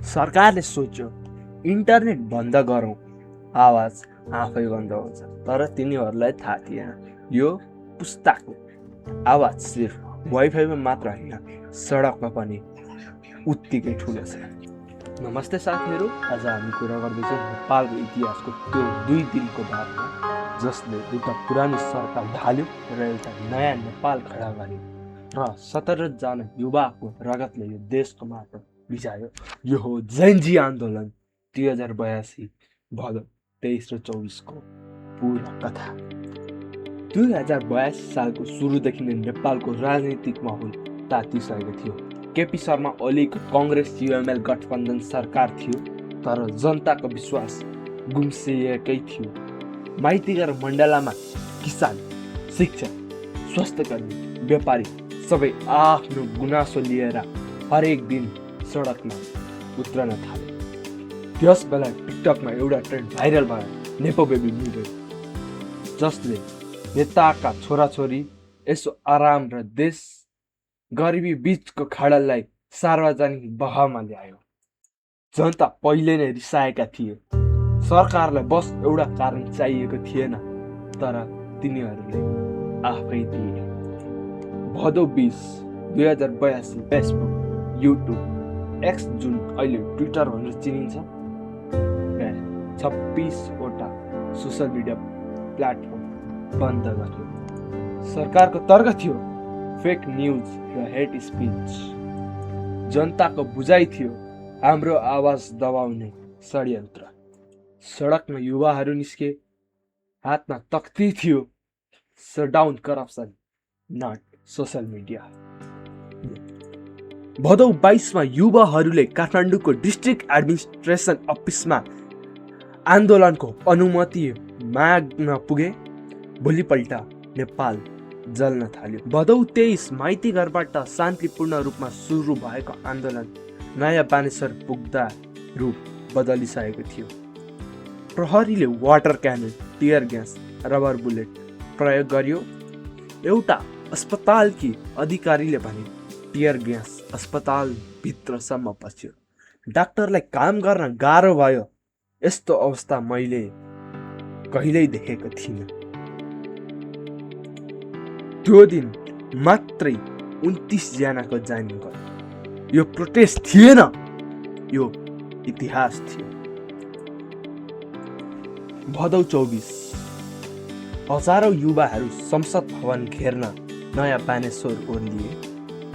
सरकारले सोच्यो इन्टरनेट बन्द गरौँ, आवाज आफै बन्द हुन्छ। तर तिनीहरूलाई थाहा थिएन यो पुस्ताको आवाज सिर्फ वाइफाईमा मात्र होइन, सडकमा पनि उत्तिकै ठुलो छ। नमस्ते साथीहरू, आज हामी कुरा गर्दैछौँ नेपालको इतिहासको त्यो 2 दिनको बारेमा जसले एउटा पुरानो सरकार ढाल्यो र एउटा नयाँ नेपाल खडा गर्यो र 17 जना युवाको रगतले यो देशको माटो भिजायो। यो हो जेनजी आन्दोलन 2082 भदौ 23 र 24 को पुरा कथा। 2082 सालको सुरुदेखि नै नेपालको राजनीतिक माहौल तातिसकेको थियो। केपी शर्मा ओलीको कांग्रेस युएमएल गठबन्धन सरकार थियो, तर जनताको विश्वास गुम्सिएकै थियो। माइतीघर मण्डलामा किसान, शिक्षक, स्वास्थ्यकर्मी, व्यापारी सबै आफ्नो गुनासो लिएर हरेक दिन सडकमा उत्रन थाले। त्यस बेला टिकटकमा एउटा ट्रेन्ड भाइरल भयो, नेपो बेबी मुभमेन्ट, जसले नेताका छोराछोरी यसो आराम र देश गरिबी बीचको खडललाई सार्वजनिक बहमा ल्यायो। जनता पहिले नै रिसाएका थिए। सरकारलाई बस एउटा कारण चाहिएको थिएन, तर तिनीहरूले आफै दिए। भदौ 20, 2082 फेसबुक, युट्युब, एक्स जुन अहिले ट्विटर भनेर चिनिन्छ, 26 वटा सोसल मिडिया प्लेटफर्म बन्द गर्यो। सरकारको तर्क थियो फेक न्युज र हेट स्पिच। जनताको बुझाइ थियो हाम्रो आवाज दबाउने षड्यन्त्र। सडकमा युवाहरू निस्के, हातमा तख्ती थियो shut down corruption, not social media. भदौ 22 मा युवाहरूले काठमाडौँको डिस्ट्रिक्ट एडमिनिस्ट्रेसन अफिसमा आन्दोलनको अनुमति माग्न पुगे। भोलिपल्ट नेपाल जल्न थाल्यो। भदौ 23 माइती घरबाट शान्तिपूर्ण रूपमा सुरु भएको आन्दोलन नयाँ बानेश्वर पुग्दा रूप बदलिसकेको थियो। प्रहरीले water cannon, tear gas, rubber bullet प्रयोग गर्यो। एउटा अस्पतालकी अधिकारीले भने टियर ग्यास अस्पताल भित्रसम्म पस्यो। डाक्टरलाई काम गर्न गाह्रो भयो। यस्तो अवस्था मैले कहिल्यै देखेको थिइनँ। त्यो दिन मात्रै 29 जनाको ज्यान गयो। यो प्रोटेस्ट थिएन, यो इतिहास थियो। भदौ 24 हजारौं युवाहरू संसद भवन घेर्न नयाँ बानेश्वर ओर्लिए।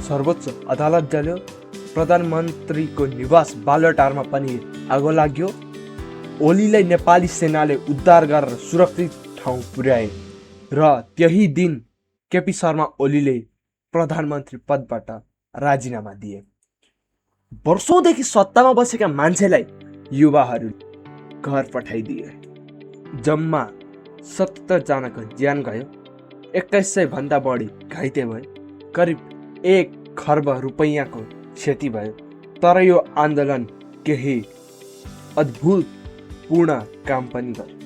सर्वोच्च अदालत जल्यो। प्रधानमन्त्रीको निवास बालुवाटारमा पनि आगो लाग्यो। ओलीलाई नेपाली सेनाले उद्धार गरेर सुरक्षित ठाउँ पुर्याए र त्यही दिन केपी शर्मा ओलीले प्रधानमन्त्री पदबाट राजीनामा दिए। वर्षौंदेखि सत्तामा बसेका मान्छेलाई युवाहरू घर पठाइदिए। जम्मा 77 जनाको ज्यान गयो। 2100 भन्दा बढी घाइते भए। करिब 1 खर्ब रुपैयाँको क्षति भयो। तर यो आन्दोलन केही अद्भुतपूर्ण काम पनि गर्यो।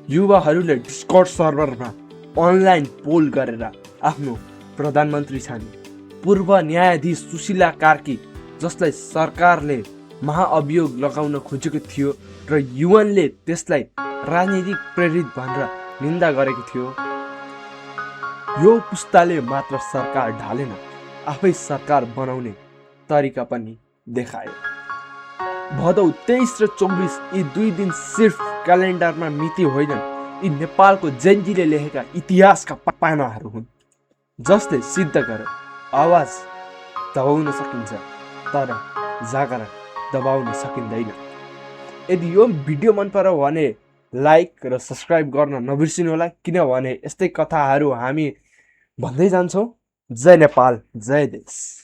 युवाहरूले डिस्कर्ड सर्भरमा अनलाइन पोल गरेर आफ्नो प्रधानमन्त्री छाने। पूर्व न्यायाधीश सुशीला कार्की, जसलाई सरकारले महाअभियोग लगाउन खोजेको थियो र युएनले त्यसलाई राजनीतिक प्रेरित भनेर निन्दा गरेको थियो। यो पुस्ताले मात्र सरकार ढालेन, आफै सरकार बनाउने तरिका पनि देखायो। भदौ 23 र 24 यी 2 दिन सिर्फ क्यालेन्डरमा मिति होइनन्, यी नेपालको जेनजीले लेखेका इतिहासका पानाहरू हुन्, जसले सिद्ध गर्यो आवाज दबाउन सकिन्छ, तर जागरण दबाउन सकिँदैन। यदि यो भिडियो मन पर्यो भने लाइक र सब्सक्राइब गर्न नबिर्सिनु होला, किनभने यस्तै कथाहरू हामी भन्दै जान्छौँ। जय नेपाल, जय देश।